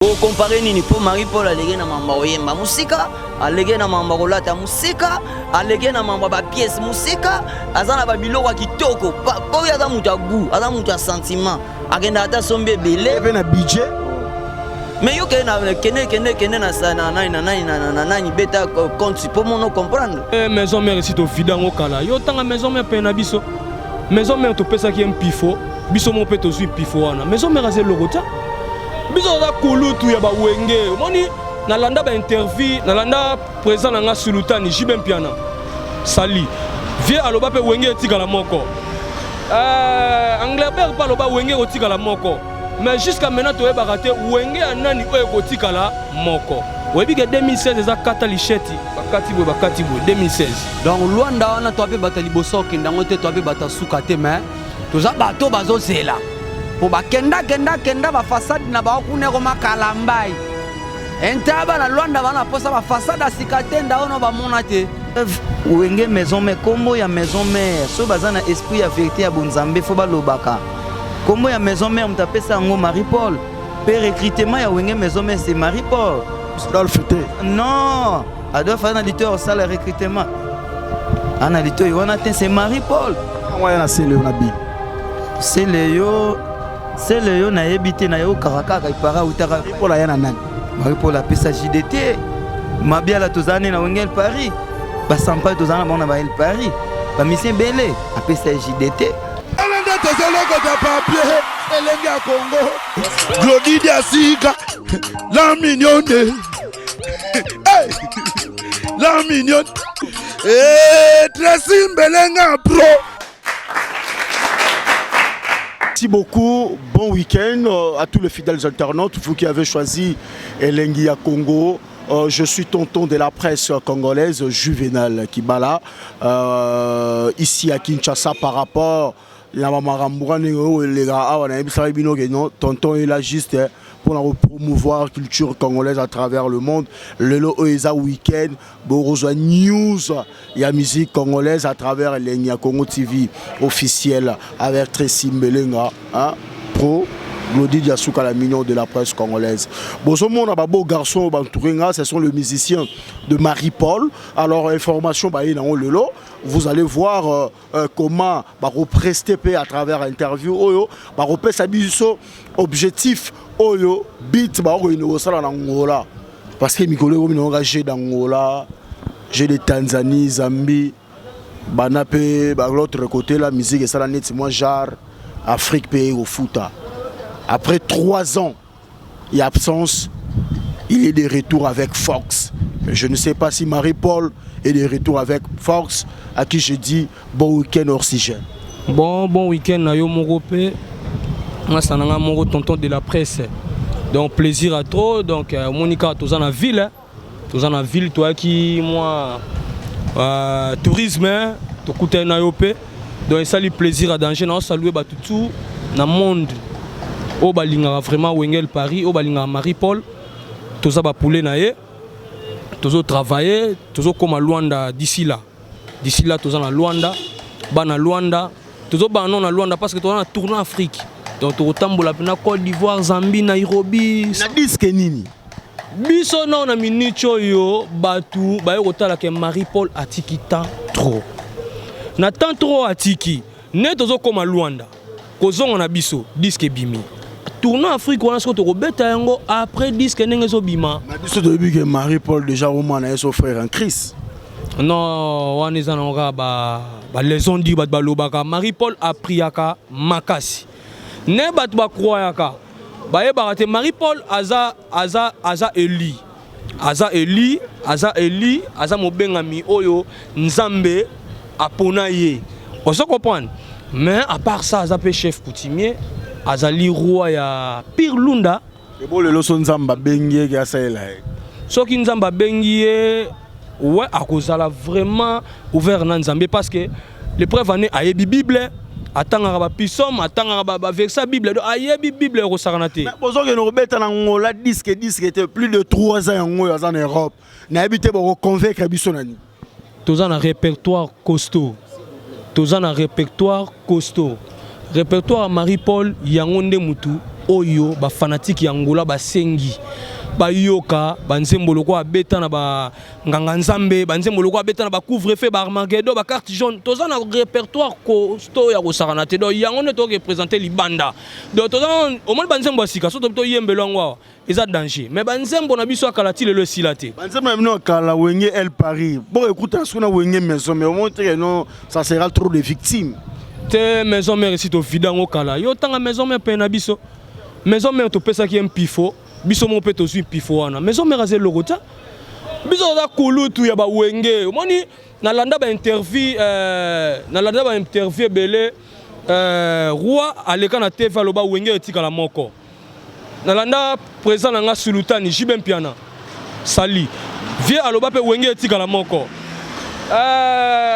O comparer nini po Marie Paul aleki na mamba oyemba musika, aleki na mamba kolata musika, aleki na mamba ba pièces musika, aza na ba biloko ya kitoko. Po ye aza moto ya goût, aza moto ya sentiment. Akenda ata sombi ebele. Pe na budget. Mais yo kende na kende kende kende na sa na nani na nani na na nani beta compte po mono comprendre. Eh maison mère esi tovida yango kala. Yo tanga maison mère pene na biso. Maison mère topesaki ye mpifo, biso moko mpe tozwi mpifo wana. Maison mère aza eloko te. Biso toza kulutu ya bawenge. Omoni nalanda ba interview, nalanda président na nga Sulutani JB Mpiana. Sali. Vieux aloba mpe wenge etikala moko. Euh, Angleterre mpe aloba wenge ekotikala moko. Mais jusqu'à maintenant toyebaka te wenge ya nani oyo ekotikala moko. Oyebi ke 2016 eza kata lisheti bakati boye bakati boye 2016. Donc Luanda wana toa mpe bato ya liboso okende yango te, toa mpe bato ya suka te, mais toza bato bazozela mpo bakenda kenda kenda bafasade na bango kuna ekoma kalambai entaba na Luanda bana mposa bafasade ya sika te nda ono bamona te. Wenge maison mère, kombo ya maison mère soki baza na esprit ya verite ya bonzambe fo balobaka kombo ya maison mère, moto apesa yango Marie Paul pe recrutement ya Wenge maison mère c'est Marie Paul. Adolphe te. Non, Adolphe aza na litoyi osala recrutement ana litoyi wana te, c'est Marie Paul. Wana na sele yo na bi. Sele yo sele yo nayebi te, nayokaka kaka ipara utaka Paul aya na nani? Marie Paul apesa JDT Mabiala tozala nde na Wenge El Paris, basampai tozala na bango na ba El Paris, bamisien ebele apesa JDT. Wana nde tozolokota papier elenge ya Congo Glody Diasika la mignonne hey! La mignonne hey, Tracy Mbelenga pro. Merci beaucoup, bon week-end à tous les fidèles internautes, vous qui avez choisi Elengi ya Congo. Je suis tonton de la presse congolaise, Juvenal Kibala, ici à Kinshasa par rapport à ma makambo ndenge oyo eleka awa nayebisaki bino ke non, tonton est là juste pour promouvoir culture congolaise à travers le monde. Lelo oyo eza week-end, bokozwa news ya musique congolaise à travers Elengi ya Congo TV officiel avec Tracy Mbelenga, hein, pro Glody Diasuka, la mignon de la presse congolaise. Bozomona ba beau garçon bantouré nga, ce sont les musiciens de Marie-Paul. Alors information ba nango lelo, vous allez voir comment ba represter pe à travers interview oyo, ba repesa biso objectif oyo beat ba ko ino sala na Angola. Parce que mikolo ekomi nango jeu d'Angola, jeu de Tanzanie, Zambie, bana pe ba l'autre côté la musique esala neti moi genre Afrique pe ofuta. Après 3 ans et absence, il est de retour avec Fox. Je ne sais pas si Marie-Paul est de retour avec Fox, à qui je dis bon week-end oxygène. Bon week-end na yo moko pe. Nga sananga moko tonton de la presse. Donc plaisir à trop. Donc Monica toza na ville, hein. Toza na ville toi qui moi tourisme, hein, tokutana na yo pe. Donc esali plaisir à danger na saluer ba tout na monde. Oyo balingaka vraiment Wenge El Paris, oyo balingaka Marie-Paul. Toza ba poulet na ye. Tozo travailler, tozo koma Luanda d'ici là. D'ici là toza na Luanda, bana Luanda, tozo bana na Luanda parce que toza na tournée Afrique. Donc tokotambola na Côte d'Ivoire, Zambie, Nairobi. Na disque nini? Biso na na minute oyo batu baye kotala ke Marie-Paul atiki temps trop. Na temps trop atiki, ne tozo koma Luanda. Kozonga na biso disque ebimi. Tournée Afrique wana soko tokobeta yango après disque ndenge ezobima. Na biso toyebi ke Marie-Paul déjà omwana ye so frère en Christ. Non, wana eza nango kaka ba leçon dit bato balobaka Marie-Paul apriaka makasi. Ne bato bakroyaka bayebaka te Marie-Paul aza aza aza élu. Aza élu, aza élu, aza mobengami oyo Nzambe apona ye. Ozo comprendre? Mais à part ça, aza pe chef coutumier, azali roi ya Pire Lunda. Ebo lelo so Nzambe abengi ye ke asalela ye. Soki Nzambe abengi ye, ouais, akozala vraiment ouvert na Nzambe parce que le preuve année ayebi Bible, atangaka ba psaume, atangaka ba verset Bible, donc ayebi Bible ekosakana te. Mais bozokende kobeta na Angola disque disque te plus de 3 ans yango oyo aza na Europe. Nayebi te boko convaincre biso na nini. Toza na répertoire costaud. Toza na répertoire costaud. Répertoire ya Marie-Paul yango nde mutu Oyo ba fanatique ya Angola basengi bayoka banzembo lokola abeta na ba nganga nzambe, banzembo lokola abeta na ba couvre-feu, ba Armageddon, ba carte jaune. Toza na répertoire costaud ya kosakana te. Donc yango nde toreprésente libanda. Donc toza omoni banzembo ya sika, so toyembela yango awa, eza danger. Mais banzembo na biso ya kala ti lelo esila te. Banzembo na bino ya kala, Wenge El Paris, bon, écoute, soki na Wenge Maison, mais omoni te non, ça sera trop de victimes. Te, Maison Mère esi tovida yango kala. Yo tanga Maison Mère pene na biso. Maison Mère, topesaki ye mpifo, biso moko mpe tozwi mpifo wana. Maison Mère aza eloko ta, biso toza kulutu ya bawenge. Omoni, nalanda bainterview, nalanda bainterview ebele. Roi aleka na TV, aloba Wenge etikala moko. Nalanda président na nga Sulutani JB Mpiana, sali vie, aloba mpe Wenge etikala moko.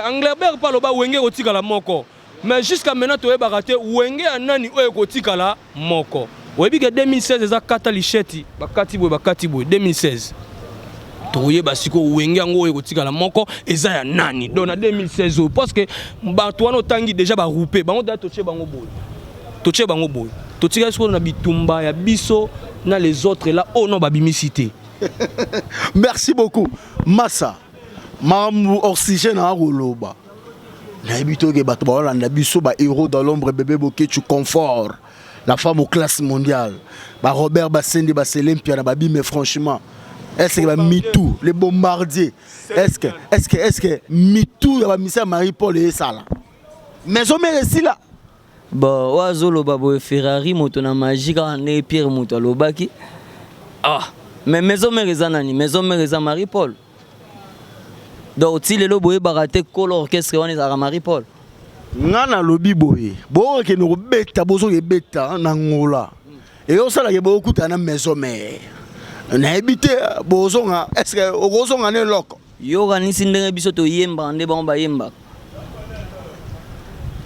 Anglerbert mpe aloba Wenge ekotikala moko. Mais jusqu'à maintenant toyebaka te Wenge ya nani oyo ekotikala moko. Oyebi ke 2016 eza kata lisheti, bakati boye, bakati boye. 2016 tokoyeba sikoyo Wenge yango oyo ekotikala moko eza ya nani. Donc na 2016 oyo, parce que bato wana otangi déjà baroupe bango da, totie bango boye, totie bango boye, totikali sikoyo na bitumba ya biso na les autres là oyo no babimisi te. Merci beaucoup massa. Makambo oxygène akoloba, nayebi toke bato baolanda biso, bahéros dans l'ombre, bébé Bokechu Confort, la femme aux classe mondiale, barobert Basendi, basele Mpiana, babime. Franchement, est ce que bamitu les bombardiers, est ce que mitu ya bamisa ya Marie Paul esala Maison Mère esila? Bon, oyo azoloba boye, Ferrari moto na magie kaka ndenge Pierre moto alobaki. Ah, mais Maison Mère eza nani? Maison Mère eza Marie Paul. Donc ti lelo boyebaka te kolo orchestre wana ezalaka Marie Paul. Nga nalobi boye, bokokende kobeta, bozoki ebeta na Ngola, eyosalaka bokutana na Maison Mère, nayebi te bozonga. Est ce que okozonga na eloko? Yokanisi ndenge biso toyembaka nde bango bayembaka.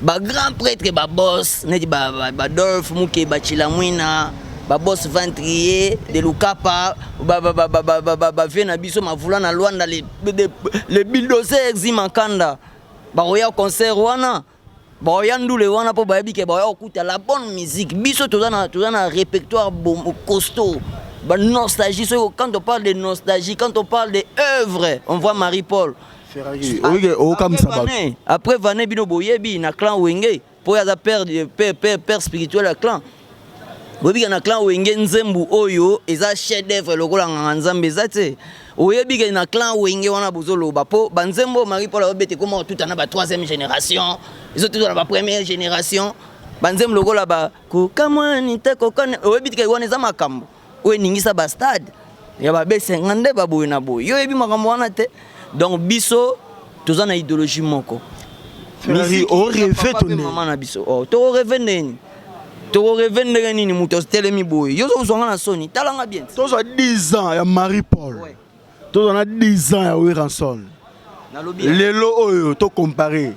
Bagrand prêtre, baboss neti badolphe Muke, bachilamwina, baboss Ventrier de Lukapa, bavie na biso Mavula na Lwanda, le bulldozer Zimakanda, bakoya concert wana, baoya ndule wana mpo bayebi ke baoya kokuta la bonne musique. Biso toza na répertoire costaud, ba nostalgie. Soki quand on parle de nostalgie, quand on parle de œuvre, on voit Marie Paul. Okamisa bato. Après vane bino boyebi na clan Wenge, mpo oyo aza père spirituel ya clan. Oyebi ke na clan Wenge, nzembu oyo eza chef d'œuvre lokola Nganga Nzambe eza te. Oyebi ke na clan Wenge wana bozoloba, mpo banzembo oyo Marie Paul ayobete ekoma kotuta na ba troisième génération, ezotuta na ba première génération. Banzembo lokola ba kokamwani te kokani, oyebi ke wana eza makambo oyo eningisa bastade ya babesenga nde baboye na boye. Yo oyebi makambo wana te. Donc biso toza na idéologie moko. Mama na biso, oh, tokorêver ndenge tokorêver ndenge nini? Moto atelemi boye, yo ozwanga na soni, talanga bien. Tozwa 10 ans ya Marie Paul, tozwa na 10 ans ya Werrason, lelo oyo tocompare,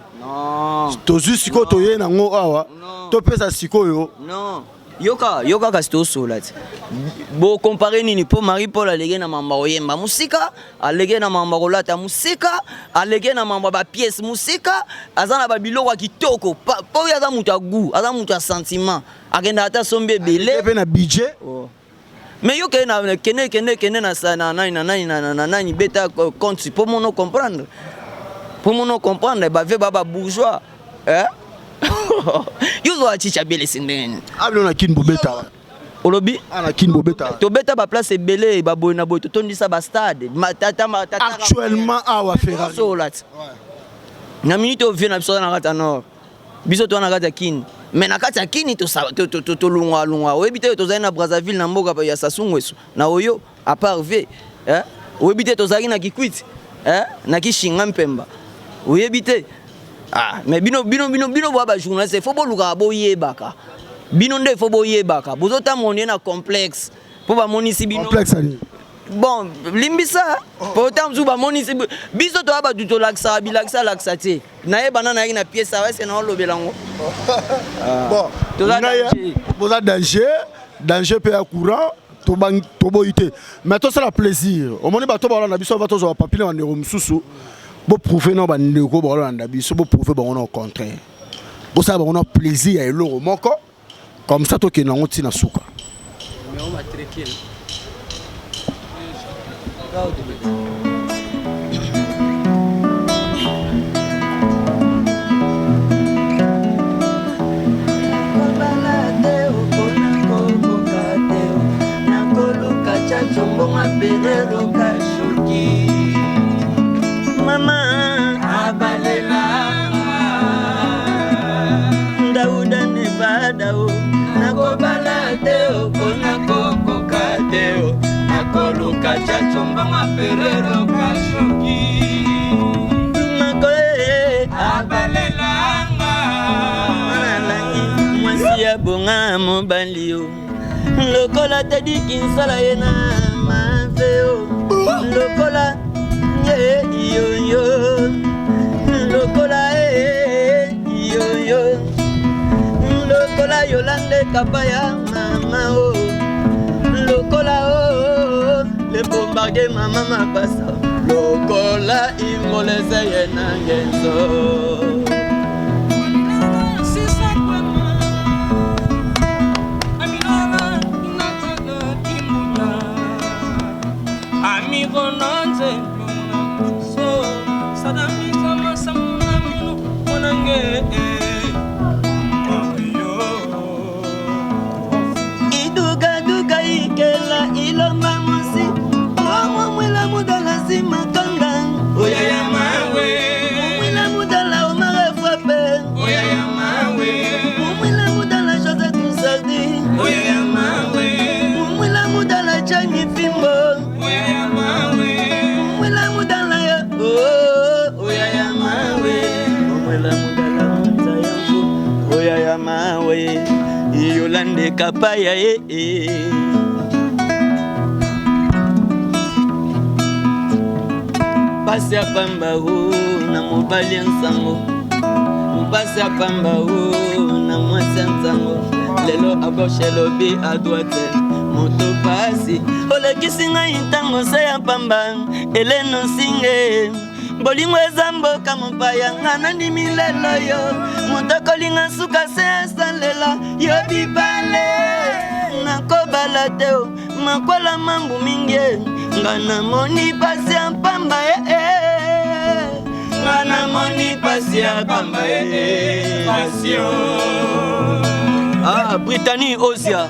tozwi sikoyo, toye nango awa, topesa sikoyo. Non, yoka, yoka, kasi tosola ti bocompare nini? Mpo Marie Paul aleki na mamba koyemba mosika, aleki na mamba kolata mosika, aleki na mamba bapièce mosika, aza na babiloko ya kitoko. Mpo oyo aza moto ya goût, aza moto ya sentiment, akendaka ata sombi ebele. Mpe na budget. Oh. Mais yo kende na kende kende kende na na nani na nani na nani, beta compte mpo mono comprendre, mpo mono comprendre bave ba bourgeois, eh? Yo ozwaka chicha belesi ndenge nini? Abino na Kini bobetaka. Olobi? Na Kini bobetaka. Tobeta baplace ebele, baboye na boye, totondisa bastade. Actuellement awa, Ferrari? Sola ti na minute oyo, vie na biso aza na kati ya nord, biso toza na kati ya Kini. Mais na kati ya Kini tolungwalungwa. Oyebi te tozali na Brazzaville, na mboka ya Sassou Nguesso na oyo à part vie, oyebi te tozalaki na Kikwit, na Kishinga Mpemba, oyebi te? Ah, mais bino bino bino bino boya bajournaliste, il faut bolukaka, boyebaka. Bino nde il faut boyebaka, bozotamona ye na complexe mpo bamonisi bino. Complexe ani? Bon, limbisa, po ta mosusu bamonisi biso toya bato tolakisaka bilakisa alakisa te. Nayebana nayaki na pièce awa ese naolobela yango. Bon, toza danger. Boza danger, danger mpe ya courant, toboyi te. Mais tosala plaisir, omoni bato baolanda biso, ava tozwa bapapi na bandeko mosusu, boprouve na bandeko baolanda biso, boprouve bango na au contraire, bosala bango na plaisir ya eloko moko comme ça, tokende yango ntina suka. Mama abalela Dauda Nevada o nakobala te o mpo nakokoka te o nakoluka chacho mbongo ferero kashoki makoe abalelanga mwasi ya bonga mobali yo lokola tedi kinsala ye na mave o lokola ye yoyo lokola ye yoyo lokola yolande kapaya mama o lokola o le bombardier mama mapasa lokola ingolese ye na ngenzo Idugaduga ikela ilomba mosi omomwila mudala simakanga Oyaya mawe. Omwila mudala omare frappe Oyaya mawe. Omwila mudala José Tusardi Oyaya mawe. Omwila mudala Jani Fimbo Oyaya mawe. Omwila mudala ya oh oyaya mawe Omwila mudala mutaya mfu oyaya mawe Yolande kapaya eh eh Pasi ya pamba o na mobali ya nsango mpasi ya pamba o na mwasi ya nsango lelo a gauche elobi a droite moto pasi olekisi ngai ntango se ya pamba eleno nsinge bolingo eza mboka mopaya nga nandimi lelo yo moto akolinga suka se asalela yo bibale nakobala te o makwala mambu mingi nga namoni pasi ya pamba e nga namoni pasi ya pamba e pasi o ah Brittany Ozia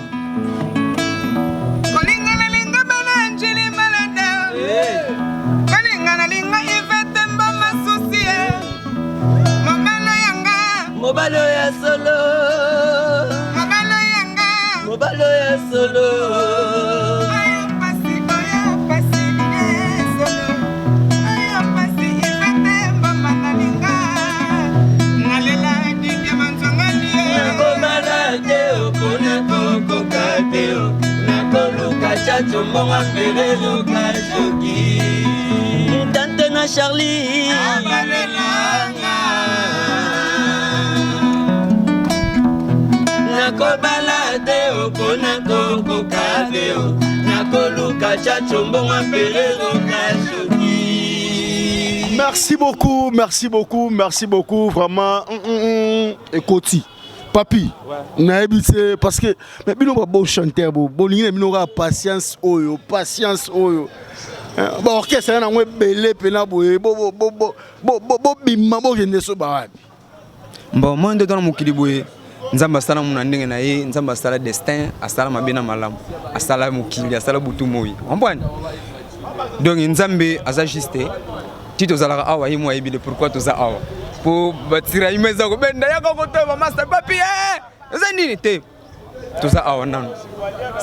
Kolingana linga bana Anjili Malada. Kolingana linga Yvette Mboma Susie. Mobalo yanga. Mobalo ya solo. Mobalo yanga. Mobalo ya solo. Ayo pasi oyo pasi ye solo. Ayo pasi Yvette Mboma nalinga. Nalela Didier Manzongani. Nakobala te o mpona kokoka te o nakoluka chacho mbongo mpereluka shoki tante na Charlie Abalelanga. nakobala te o mpona kokoka te o nakoluka chacho mbongo mpereluka shoki Merci beaucoup, merci beaucoup, merci beaucoup. Vraiment, ekoti. Papi, nayebi te parce que mais bino ba bon chanteur bo bolingi na bino kaka patience oyo, patience oyo. Ba orchestre na yango ebele pena boye bo bo bo bo bo bobima bokende so ba wapi. Bon, moi nde tona mokili boye Nzambe asala muna ndenge na ye, Nzambe asala destin, asala mabe na malamu, asala mokili, asala butu moi. Comprendre? Donc Nzambe aza juste. Ti tozalaka awa ye mo ayebi le pourquoi toza awa. Po batiraillement eza kobenda yaka kotoba master papi eh! Eza nini te? Toza awa nanu.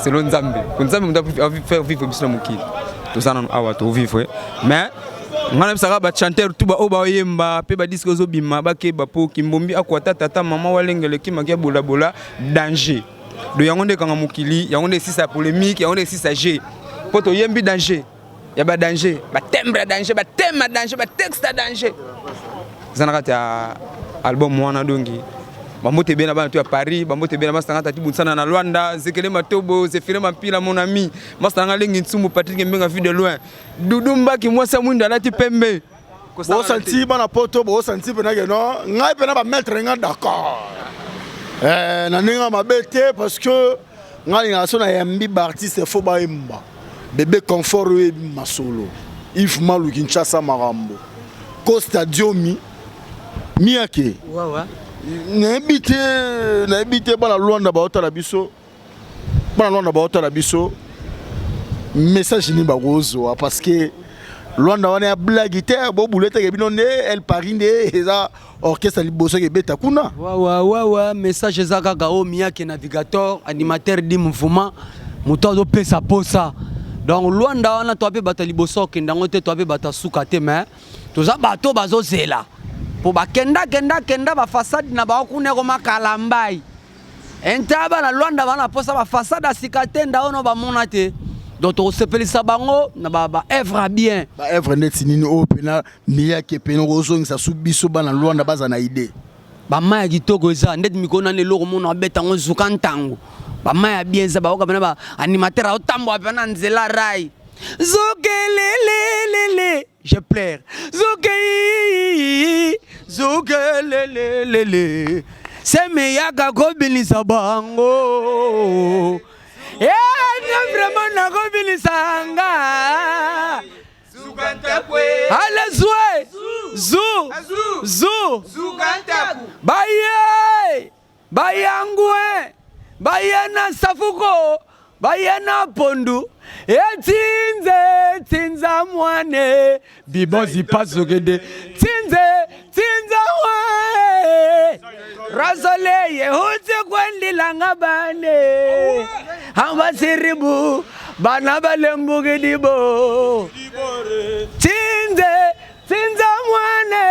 Selon Nzambe. Ko Nzambe moto a faire vivre biso na mokili. Toza nanu awa to vivre. Mais nga nayebisaka ba chanteur tout ba oyo baoyemba mpe ba disque ezobima bakeba po kimbombi akwata tata mama walengele kimaki ya bolabola danger. Donc yango nde ekanga mokili, yango nde esisa polémique, yango nde esisa jeu. Po toyembi danger. Ya ba danger, ba timbre ya danger, ba thème ya danger, ba texte ya danger. Eza na kati ya album wana dongi. Bambote ebele na bana to ya Paris, bambote ebele na masta nga Tati Bunsana na Luanda, Zekele Matobo, Zephyrin Mampila mon ami, masta nga Lengi Nsumbu, Patrick Mbenga vu de loin. Doudou Mbaki mwasi ya mwindo alati pembe. Bosanti bana poto, bosanti pena ke non, ngai pena ba maître nga d'accord. Eh, na ndenge mabe te parce que Nga lingaka so nayambi ba artiste faut bayemba. Bebe Confort oyebi masolo. Yves Malu Kinshasa makambo. Costa Diomi Miyake. Nayebi te, nayebi te bana Luanda baotala biso. Bana Luanda baotala biso. Message nini bakozwa parce que Luanda wana ya blague te, bobule te ke bino nde El Paris nde eza orchestre liboso ebeta kuna. Wawa wawa message eza kaka o Miyake navigateur animateur du mouvement moto azopesa posa donc Luanda wana toa mpe bato ya liboso okende yango te toa mpe bato ya suka te mais toza bato bazozela mpo bakenda kenda kenda bafasade na bango kuna ekoma kalambai Entaba na Luanda bana posa ba façade ya sika te nda ono bamona te. Donc tokosepelisa bango na ba ba œuvre ya bien. Ba œuvre neti nini oyo pena miyake pena okozongisa su biso bana Luanda baza na idée. Ba mayi ya kitoko eza ndeti mikolo nani eloko mona abeta yango zuka ntango. Ba mayi ya bien eza bayoka pena ba animateur aotambola pena na nzela rail. Zokelelelele je pleure zokei zokelelelele seme yaka kobinisa bango nga vraiment nakobinisa nga ale zwe zu zu baye Bayangwe baye na safuko baye na pondu etsinze tsinza mwane bibozi pasukede tsinze tsinza mwane razole yehutse kwendilanga bane ambasiribu bana balembukidibo tsinze Tinza mwane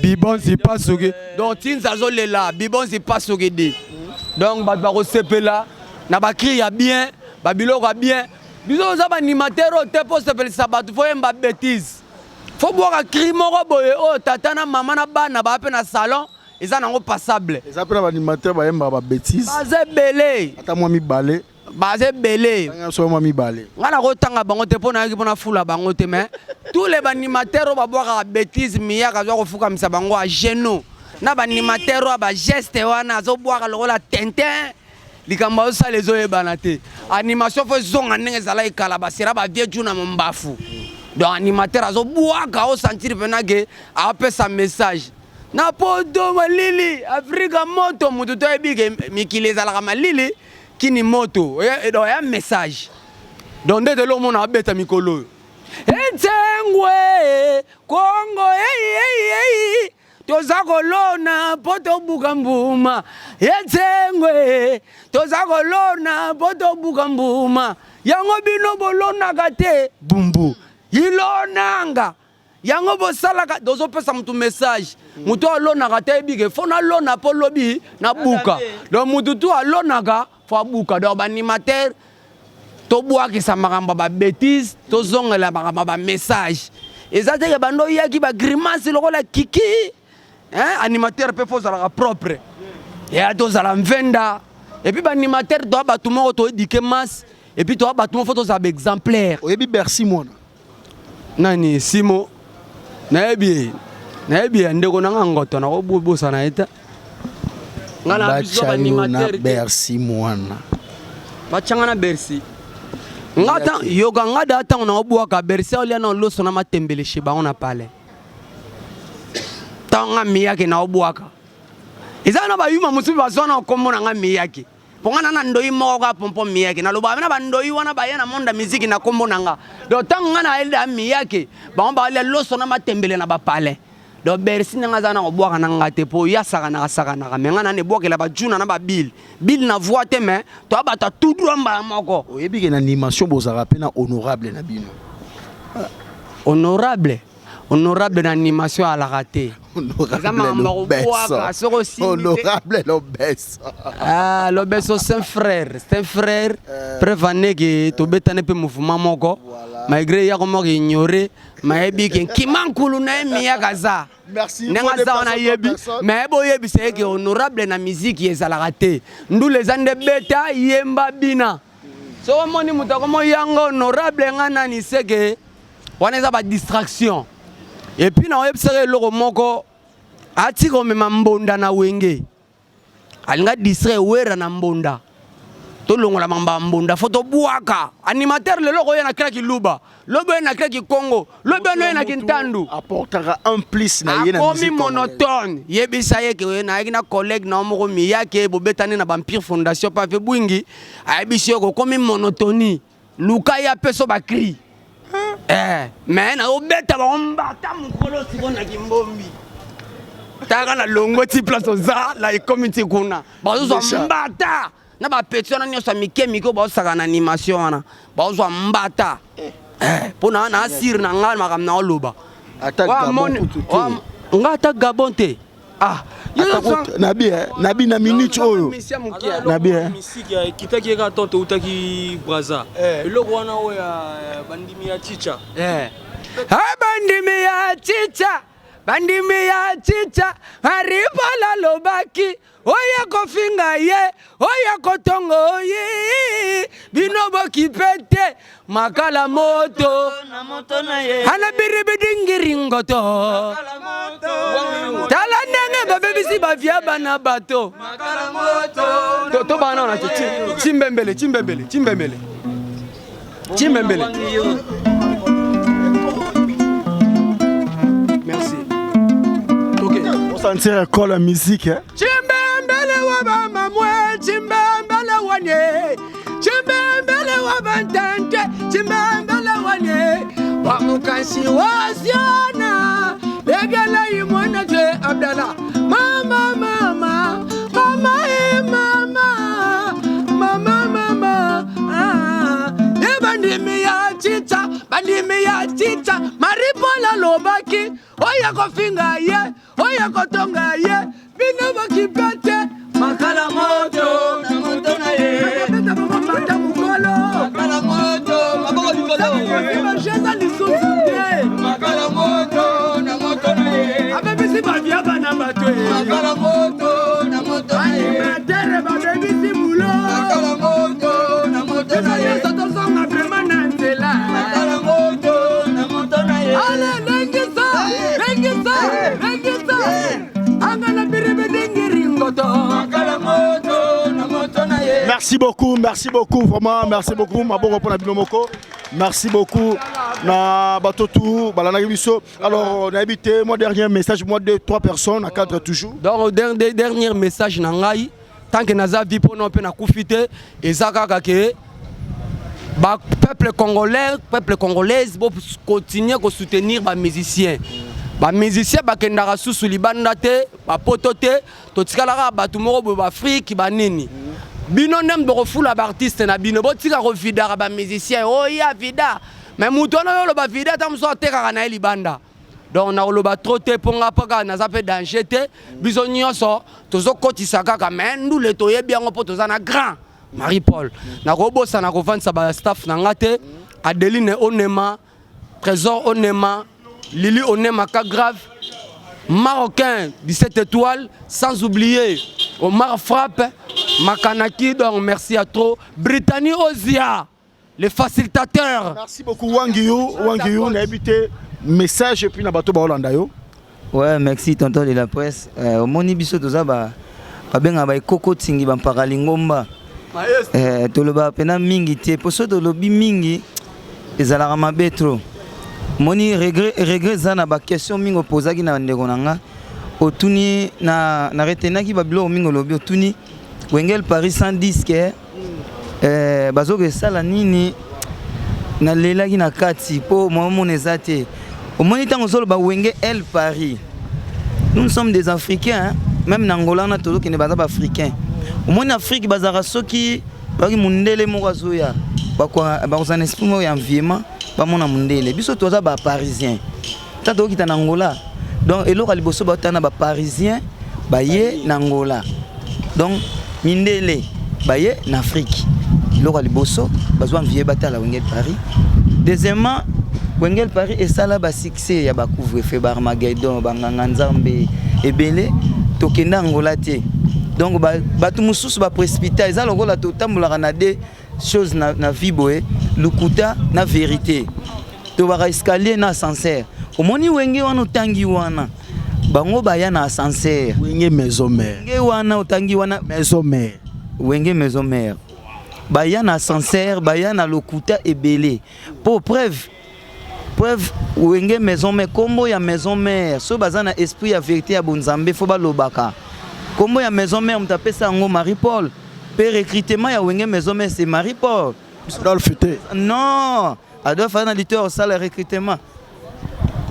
bibonzi pasuki donc tinza azolela bibonzi pasuki di donc bato bakosepela na bacri ya bien babiloko ya bien biso oza baanimateur oyo te mpo osepelisa bato fo yemba betise fo bwaka cri moko boye oyo tata na mama na bana baa mpe na salon eza nango passable eza mpe na baanimateur bayembaka babetise baza ebele ata mwa mibale baza ebele mwa mibale ngai nakotanga bango te mpo nayaki mpo nafula bango te mais tous les baanimateur oyo babwakaka betise miyaka azwa kofukamisa bango a genou na baanimateur oyo bageste wana azobwaka lokola tintin likambo azosala ezoyebana te animation fo ezonga ndenge ezalaki kala basera bavie ju na mombafu donc animateur azobwaka osentir mpena ke apesa message na poto malili afrika moto moto toyebi ke mikili ezalaka malili kini moto donc ya message donc nde telo omona abeta mikolo oyo etsengwe kongo ei toza kolona mpo tobuka mbuma etsengwe toza kolona mpo tobuka mbuma yango bino bolonaka te bumbu ilonanga Yango bosalaka tozopesa mutu message mutu alonaka te ayebi ke fo nalona mpo lobi nabuka donc mutu tu alonaka fo abuka donc baanimateur tobwakisa makambo ya babetise tozongela makambo ya bamessage eza te ke bando oyaki bagrimace lokola kiki hein? Animateur mpe fo ozalaka propre ya tozala mvenda epuis baanimateur toa bato moko toedike masse epuis toa bato moko fo tozala baexemplaire. Oyebi Bercy mwana Nani Simo nayebi ye nayebi ye ndeko na nga ngoto nakobosana ye te nga na biso ba animateur Bercy mwana bachanga na Bercy nga ta yoka nga da tango na obwaka Bercy olia na loso na matembele chez bango na palais tango nga miyake na obwaka eza na bayuma mosusu bazwa na kombo na nga miyake Po nga na na ndoyi moko kaka pompon miyake nalobaka na bandoyi wana baye na monde ya miziki na kombo na nga donc ntango nga nayelda miyake bango balia loso na matembele na bapalais donc bercy ndenge aza na kobwaka na nga te po ye asakanaka sakanaka me nga nani ebwakela bajuna na babile bile na voi te me toya bato ya tout droit mbala moko. Oyebi ke na animation bozalaka pe na honorable na bino. Honorable honorable na animation alaka te. Eza makambo ya kobwaka soki osimbi te. Honorable Lobeso. Ah, Lobeso c'est un frère, c'est un frère. Euh, Preuve en est que tobetani mpe mouvement moko. Malgré ya komoko ignorer, mayebi ke nkima nkulu na ye miyaka aza. Ndenge aza wana ayebi, mais boyebisa ye ke honorable na miziki ezalaka te. Ndula eza nde beta, yemba, bina. Soki omoni moto akomo yanga honorable nga nani seke wana eza ba distraction et puis na oyebisaka eloko moko atika komema mbonda na wenge alinga distraire wera na mbonda Tolongola mamba mbunda fo tobwaka animateur lelo okoya na kraki luba lobi oye na kraki congo lobi wana oye na kintandu apportera un plus na ye na akomi monotone. Yebisa ye ke nayaki na collègue na yo moko miyake bobetani na bampire fondation pave bwingi, ayebisi yo kokomi monotonie, luka ye apeso bacri. Eh, mais naobeta bango mbata mokolo siko na kimbombi taka na longwe ti place oza la ekomi ti kuna bazozwa mbata na bapeti wana nyonso ya mike mike oyo bazosaka na animation wana bazozwa mbata mpo na na asire na ngai makambo na oloba nga ata gabon te. Ah, nabi eh, nabi na minute oyo nabi eh. Misiki ekitaki ye kaka tonto eutaki Braza. Eloko wana oyo ya bandimi ya chicha. Ah, bandimi ya chicha, bandimi ya chicha, Maripola alobaki oya kofinga ye, oya kotongo ye, bino bokipe te makala moto ana biribidingiringoto. Tala ndenge babebisi bavia bana bato to bana wana te chimbembele chimbembele chimbembele chimbembele. Merci. Ok. On sentir école la musique hein. Chimbembele wa bamamwe, chimbembele wanye, chimbembele wa bantante, chimbembele wanye, wamukansi wasiana, legela imwana je Abdallah, mama mama, mama e mama, mama mama, ah, e bandimi ya chicha, bandimi ya chicha, Maripola lobaki, oya kofinga ye, oya kotonga ye, bino bokipe te makala moto na moto na ye, beta bango mbata mokolo, makala moto, maboko likolo, bajeza lisusu te, makala moto na moto na ye, abebisi bavia bana bato, makala moto na moto na ye, animatere babebisi bulo, makala moto na moto na ye, biso nyonso tozonga vraiment na nzela, makala moto na moto na ye, ale lengisa lengisa lengisa angana biribidingiringoto, makala moto na moto na ye. Merci beaucoup, merci beaucoup, vraiment, merci beaucoup. Maboko pour la binomoko. Merci beaucoup. Na batotu, balana biso. Alors, on a habité, moi dernier message, moi deux, trois personnes, à cadre toujours. Donc, dernier, dernier message na ngai, tant que naza vi pona pe na kufi te, eza kaka ke ba peuple congolais, peuple congolaise, bo continuer ko soutenir ba musiciens. Ba musiciens bakendaka susu libanda te, ba poto te, totikalaka bato moko boye ba Afrique ba nini. Bino nde bokofula ba artiste na bino, botika kovidaka ba musiciens, oya vida. Mais mutu wana oyo oloba vida ata mosusu atekaka na ye libanda. Donc nakoloba trop te mpo nga mpo naza mpe danger te, biso nyonso tozokotisa kaka mais ndule toyebi yango mpo toza na grand Marie-Paul. Nakobosana kovandisa ba staff na nga te, Adeline Onema, Trésor Onema, Lili Onema ka grave, Marocain 17 étoiles, sans oublier Omar Frappe, Makanaki, donc merci à trop. Brittany Ozia, le facilitateur. Merci beaucoup Wangiyu, Wangiyu, on a habité message et puis na bato ba Hollanda yo. Ouais, merci tonton de la presse. Omoni biso toza ba babenga ba ekoko tingi ba mpaka lingomba. Toloba pena mingi te, poso tolobi mingi ezalaka mabe trop. Moni regret regret za na ba question mingi opozaki na ndeko na nga. Otuni na na retenaki ba biloko mingi olobi otuni Wengel Paris sans disque bazoka esala nini nalelaki na kati po mwa eza te. Omoni ntango ozoloba Wenge El Paris, nous sommes des Africains hein? Même na Angola na tozokende baza ba Africains. Omoni Afrique bazalaka soki bayoki mundele moko azoya bakozala na esprit moko ya enviement bamona mundele. Biso toza ba Parisiens ntango tokokita na Angola, donc eloko ya liboso baotala na ba Parisiens baye na Angola, donc mindele baye na Afrique, eloko ya liboso bazwa envie batala Wenge El Paris. Deuxièmement, Wenge El Paris esala ba succès ya ba couvre-feu, ba Armageddon, ba nganga nzambe ebele, tokenda Angola te. Donc bato mosusu ba précipita, eza lokola totambolaka na deux choses na, na vie boye, lukuta na vérité. Tobaka escalier na ascenseur. Omoni Wenge wana otangi wana, bango baya na ascenseur. Wenge maison mère. Wenge wana otangi wana maison mère. Wenge maison mère. Baya na ascenseur, baya na lokuta ebele. Po preuve, preuve Wenge Maison Mère, kombo ya Maison Mère, soki baza na esprit ya verite ya bonzambe faut balobaka. Kombo ya Maison Mère moto apesa yango Marie Paul. Pe recrutement ya Wenge Maison Mère c'est Marie Paul. Adolphe te. Non, Adolphe aza na litoyi ya kosala recrutement.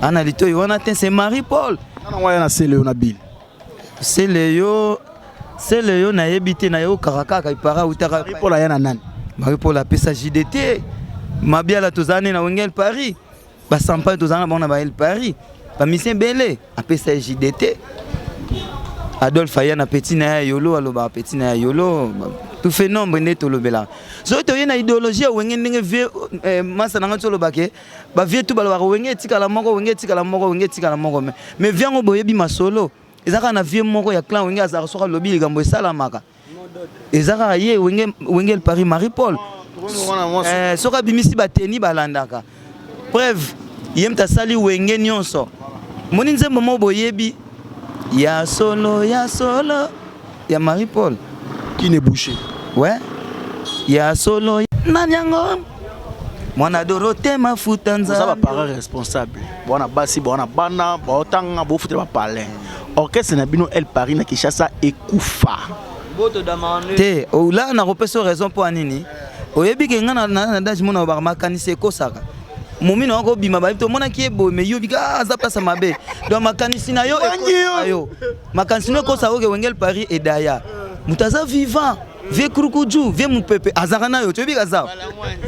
Ana litoyi wana te, c'est Marie Paul. Nana ngo aya na sele yo na bill. Sele yo sele yo nayebi te nayokaka kaka ipara utaka. Marie Paul aya na nani? Marie Paul apesa JDT. Mabiala tozala ne na Wenge El Paris. Ba Sampaio tozala na bango na ba El Paris. Ba musiciens ebele apesa ye JDT. Adolphe aya na petit na ye yolo alobaka petit na ye yolo tout fait nombre nde tolobelaka soki toye na idéologie ya wenge ndenge vieux eh, masa na ngai tolobake ba vieux tout balobaka wenge etikala moko wenge etikala moko wenge etikala moko mais mais vieux yango boyebi masolo eza kaka na vieux moko ya clan wenge azalaka soki alobi likambo esalamaka eza kaka ye wenge wenge El Paris Marie Paul eh, soki abimisi bateni balandaka preuve ye moto asali wenge nyonso moni nzembo moko boyebi ya solo ya solo ya Marie Paul qui n'est bouché ouais ya solo nani yango mwana Dorothée mafuta oza nzambe baparent responsable bwana basi bwana bana baotanga bofutela bapalin orchestre na bino El Paris na Kinshasa ekufa. Te la nakopesa yo raison mpo ya nini oyebi ke nga na dage mona obaka makanisi ekosaka momi na okobima bayebi tomonaki ye boye me yobi ka aza place ya mabe donc makanisi na yo ekosaka yo makanisi no ekosaka oke Wenge El Paris edaya moto aza vivant vie krukuju vie mopepe azalaka na yo toyebi kaza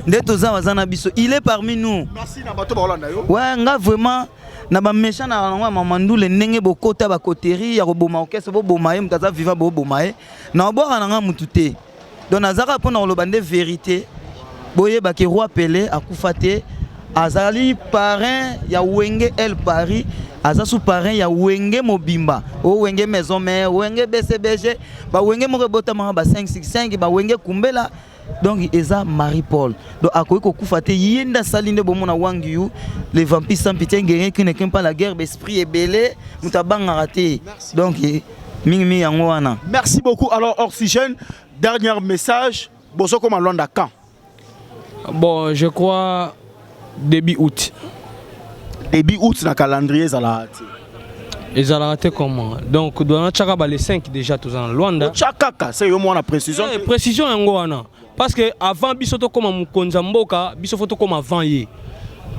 nde toza aza na biso il est parmi nous. Merci na bato baolanda yo. Ouais nga vraiment na ba méchant na yango ya mama ndule ndenge bokota ba coterie ya koboma orchestre boboma ye moto aza vivant boboma ye na obwaka na nga mutu te donc nazaka mpona koloba nde vérité boyeba ke roi Pele akufa te azali parrain ya Wenge El Paris aza su parrain ya Wenge mobimba o Wenge Maison Mère Wenge BCBG ba Wenge moko ebotamaka ba 565 ba Wenge Kumbela donc eza Marie Paul donc akoki kokufa te ye nde asali nde bomona Wangiyu le vampire sans pitié guerrier qui ne craint pas la guerre esprit ebele moto abangaka te donc mingi mingi yango wana. Merci beaucoup. Alors Oxygène, dernier message, bozokoma Luanda quand? Bon, je crois début août. Début août na calendrier ezalaka te. Ezalaka te comment? Donc doana tchaka ba les 5 déjà toza na Luanda. Otya kaka, c'est yo mwana précision. Eh, précision yango wana. Parce que avant biso tokoma mokonzi ya mboka, biso faut tokoma avant ye.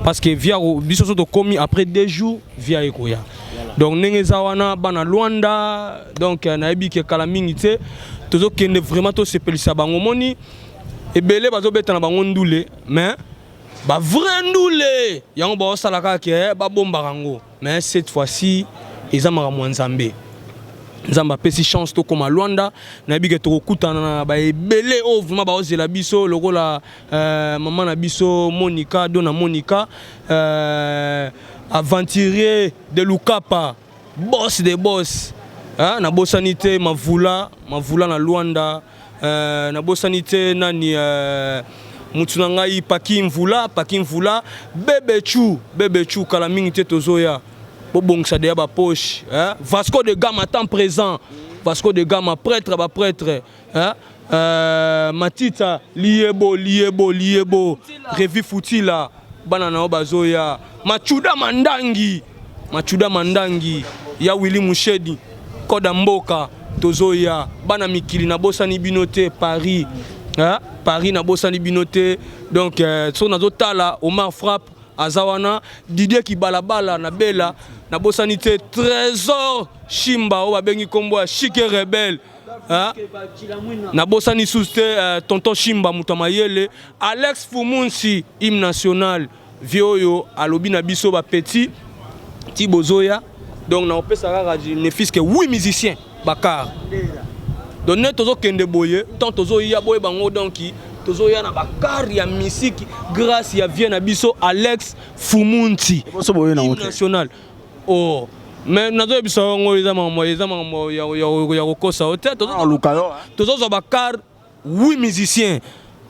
Parce que via biso so tokomi après 2 jours via ekoya. Donc ndenge eza wana bana Luanda, donc nayebi ke kala mingi te tozokende vraiment tosepelisa bango moni ebele bazobeta na bango ndule mais ba vrai ndule yango baosala kaka ke babombaka yango mais cette fois-ci eza makambo ya Nzambe. Nzambe apesi chance tokoma Luanda nayebi ke tokokutana na baebele oyo vraiment baozela biso lokola mama na biso Monica Dona Monica aventurier de Lukapa boss de boss hein, nabosani te Mavula Mavula na Luanda nabosani te nani mutu na ngai Paki Mvula Paki Mvula Bebe Chu Bebe Chu kala mingi te tozoya bobongisa deya ba poche hein? Vasco de Gama temps présent Vasco de Gama prêtre ba prêtre hein? Matita liebo liebo liebo Revi Futila bana na yo bazoya Machuda Mandangi Machuda Mandangi ya Willy Mushedi Koda Mboka tozoya bana mikili nabosani bino te Paris hein? Paris nabosani bino te donc so nazotala Omar Frappe aza wana Didier Kibalabala na Bela nabosani te Trésor Shimba oyo babengi kombo ya Chic Rebelle hein? Nabosani susu te tonton Shimba moto ya mayele Alex Fumunsi hymne national vieux oyo alobi na biso ba petit ti bozoya donc na opesa kaka ne fils que 8 musiciens bakar donc ne tozokende boye tant tozoya boye bango donc tozoya na bakar ya musique grâce ya vieux na biso Alex Fumunti hymne national oh mais nazoyebisa yango eza makambo eza makambo ya kokosa yo te tozozwa bakar 8 musiciens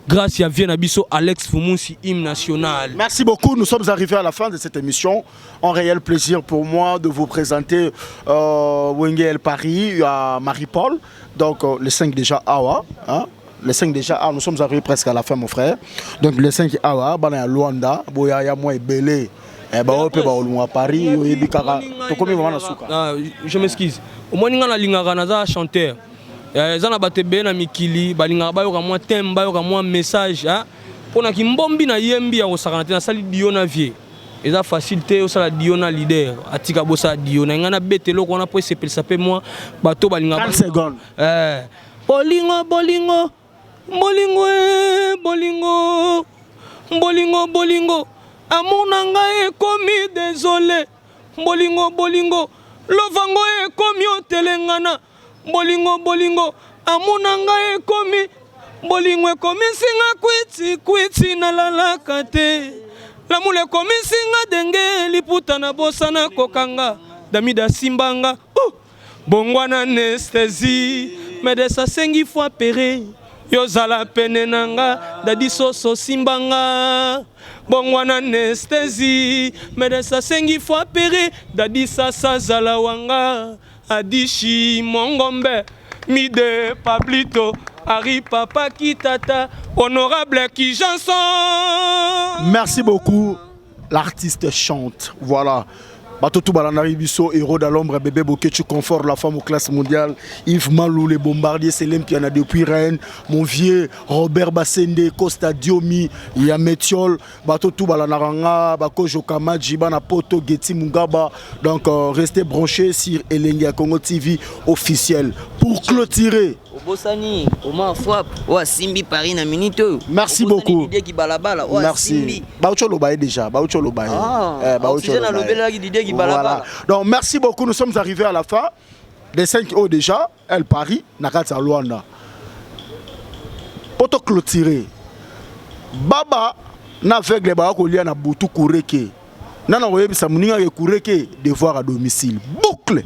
grâce à vieux na biso Alex Fumunsi hymne national. Merci beaucoup, nous sommes arrivés à la fin de cette émission. Un réel plaisir pour moi de vous présenter Wenge El Paris à Marie-Paul. Donc le 5 déjà awa, hein? Le 5 déjà, ah, nous sommes arrivés presque à la fin, mon frère. Donc le 5 awa, bana ya Luanda, boya ya moi ebele. Eh ba ope ba olunga Paris, oyebi kaka. Tokomi vraiment na suka. Ah, je m'excuse. Omoni nga nalingaka naza chanteur. Eh, eza na bato ebele na mikili balingaka bayoka mwa thème, bayoka mwa message, hein? Mpo na kimbombi nayembi ya kosakana te, nasali dio na vie. Eza facile te osala dio na leader atika bosala dio na ngai, nabeta eloko wana mpo esepelisa mpe mwa bato balingaka. 30 secondes. Eh, bolingo, bolingo, bolingo, eh, bolingo, bolingo, bolingo, amour na ngai ekomi désolé, bolingo, bolingo, lovango ekomi otelengana, bolingo, bolingo, amour na ngai ekomi bolingo ekomisinga kwiti kwiti, nalalaka te, lamula ekomisinga denge liputa, na bosana kokanga damida simbanga uh! Bongwana anesthésie, médecin asengi fois pere yozala pene na nga, dadi soso simbanga, bongwana anesthésie, médecin asengi fois pere, dadi sasa zala wanga, adishi mongombe mide pablito ari papa kitata honorable Kijanson. Merci beaucoup. L'artiste chante. Voilà. Bato balandaki biso, héros dans l'ombre, bébé Bokechu Confort, la femme aux classe mondiale, Yves Malou, les bombardiers, Célem Piana depuis Rennes, mon vieux Robert Bassende, Costa Diomi, Yametiol, bato balandaka nga, Bakojo Kamaji, Bana Poto, Getty Mungaba. Donc restez branchés sur Elengi Congo TV officiel. Pour clôturer, Obosani Omar Frappe oyo asimbi Paris na minute oyo. Merci Obosani beaucoup. Didier Kibalabala oyo Merci. asimbi. Baucho Lobaye déjà. Baucho Lobaye. Ah, Eh, Baucho Oxygène Lobaye. alobelaki Didier Kibalabala. Voilà. Donc merci beaucoup. Nous sommes arrivés à la fin des 5 O déjà. El Paris, Nakati à Luanda. Pour clôturer. Baba na aveugle ba kolia na butu kureke. Nana koyebisa moninga ke kureke devoir à domicile. Boucle.